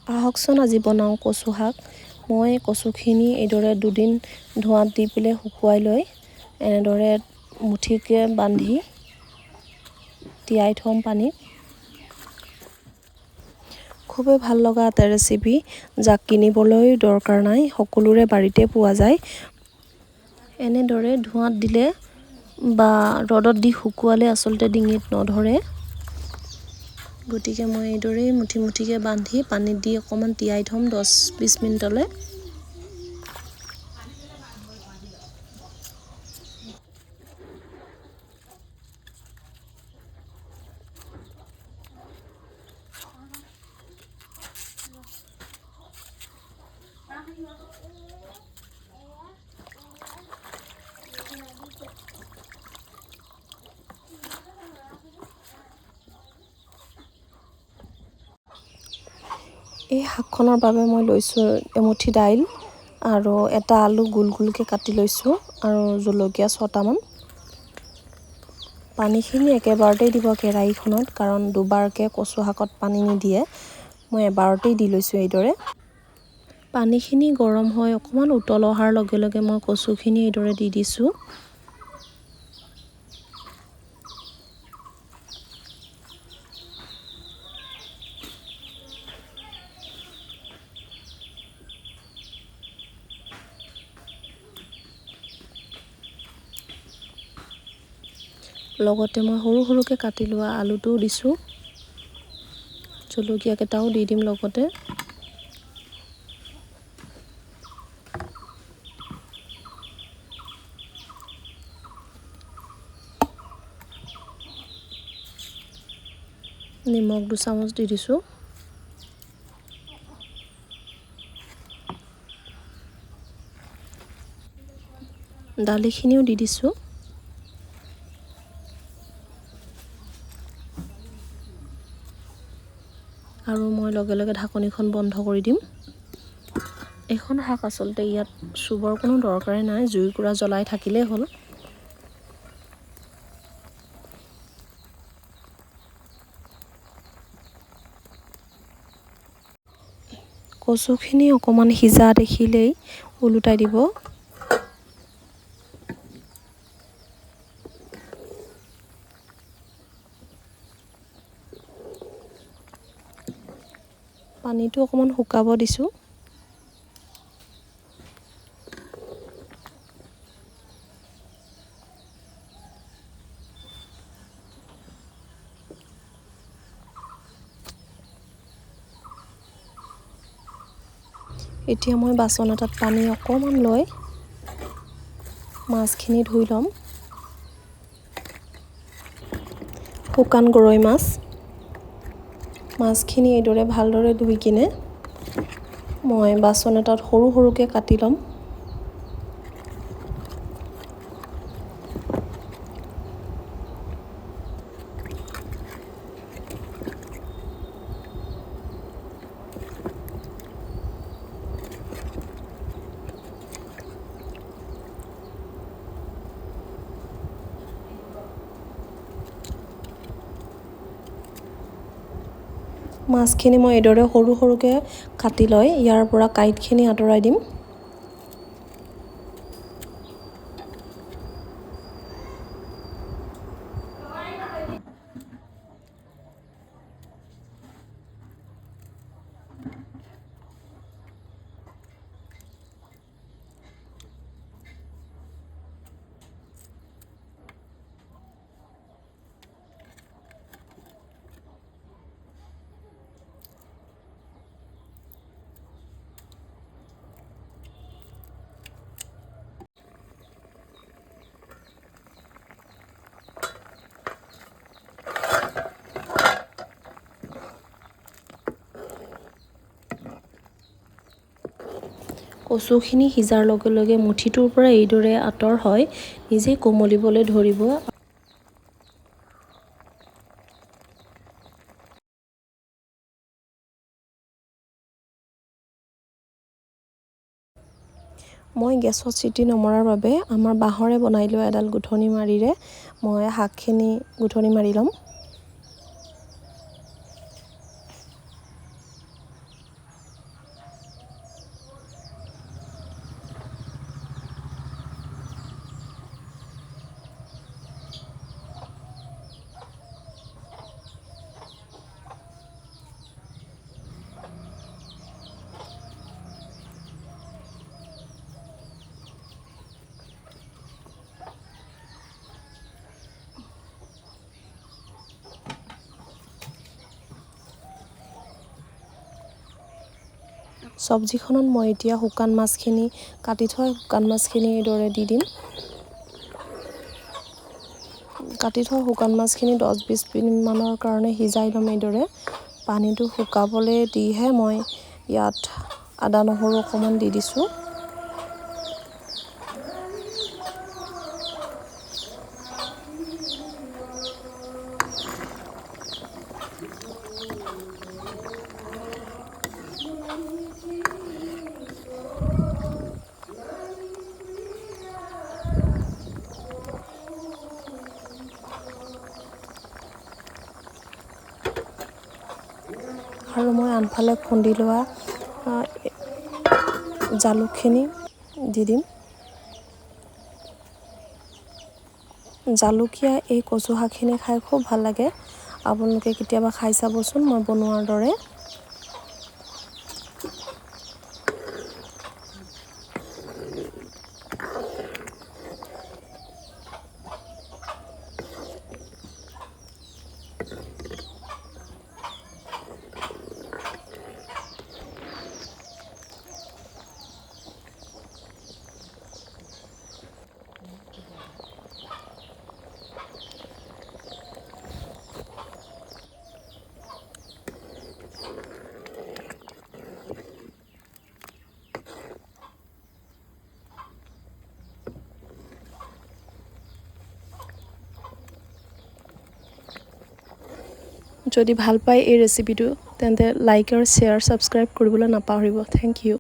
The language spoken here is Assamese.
আহকচোন আজি বনাওঁ কচু শাক। মই কচুখিনি এইদৰে দুদিন ধোঁৱাত দি পেলাই শুকুৱাই লৈ এনেদৰে মুঠিকৈ বান্ধি তিয়াই থ'ম পানীত। খুবেই ভাল লগা এটা ৰেচিপি, যাক কিনিবলৈ দৰকাৰ নাই, সকলোৰে বাৰীতে পোৱা যায়। এনেদৰে ধোঁৱাত দিলে বা ৰ'দত দি শুকুৱালে আচলতে ডিঙিত নধৰে। গতিকে মই এইদৰেই মুঠি মুঠিকৈ বান্ধি পানীত দি অকণমান তিয়াই থ'ম 10-20 মিনিটলৈ। এই শাকখনৰ বাবে মই লৈছোঁ এমুঠি দাইল আৰু এটা আলু গোল গোলকৈ কাটি লৈছোঁ আৰু জলকীয়া 6টামান। পানীখিনি একেবাৰতেই দিব কেৰাহীখনত, কাৰণ দুবাৰকৈ কচু শাকত পানী নিদিয়ে। মই এবাৰতেই দি লৈছোঁ এইদৰে। পানীখিনি গৰম হৈ অকণমান উতল অহাৰ লগে লগে মই কচুখিনি এইদৰে দি দিছোঁ। লগতে মই সৰু সৰুকৈ কাটি লোৱা আলুটোও দিছোঁ, জলকীয়াকেইটাও দি দিম লগতে। নিমখ 2 চামুচ দি দিছোঁ। দালিখিনিও দি দিছোঁ। আৰু মই লগে লগে ঢাকনিখন বন্ধ কৰি দিম। এইখন শাক আচলতে ইয়াত চুবৰ কোনো দৰকাৰেই নাই, জুইকুৰা জ্বলাই থাকিলেই হ'ল। কচুখিনি অকণমান সিজা দেখিলেই ওলোটাই দিব। পানীটো অকণমান শুকাব দিছোঁ। এতিয়া মই বাচন এটাত পানী অকণমান লৈ মাছখিনি ধুই ল'ম। শুকান গৰৈ মাছ, মাছখিনি এইদৰে ভালদৰে ধুই কিনে মই বাচন এটাত সৰু সৰুকৈ কাটি ল'ম। মাছখিনি মই এইদৰে সৰু সৰুকৈ কাটি লৈ ইয়াৰ পৰা কাঁইটখিনি আঁতৰাই দিম। কচুখিনি সিজাৰ লগে লগে মুঠিটোৰ পৰা এইদৰে আঁতৰ হয় নিজেই কোমলিবলৈ ধৰিব। মই গেছত চিটি নমৰাৰ বাবে আমাৰ বাঁহৰে বনাই লোৱা এডাল গুঠনি মাৰিৰে মই শাকখিনি গুঠনি মাৰি ল'ম। চব্জিখনত মই এতিয়া শুকান মাছখিনি, কাটি থোৱা শুকান মাছখিনি এইদৰে দি দিম। কাটি থোৱা শুকান মাছখিনি 10-20 মিনিটমানৰ কাৰণে সিজাই ল'ম এইদৰে। পানীটো শুকাবলৈ দিহে মই ইয়াত আদা নহৰু অকণমান দি দিছোঁ। আৰু মই আনফালে খুন্দি লোৱা জালুকখিনি দি দিম। জালুকীয়া এই কচু শাকখিনি খাই খুব ভাল লাগে। আপোনালোকে কেতিয়াবা খাই চাবচোন মই বনোৱাৰ দৰে। যদি ভাল পায় এই ৰেচিপিটো, তেন্তে লাইক আৰু শ্বেয়াৰ, ছাবস্ক্ৰাইব কৰিবলৈ নাপাহৰিব। Thank you.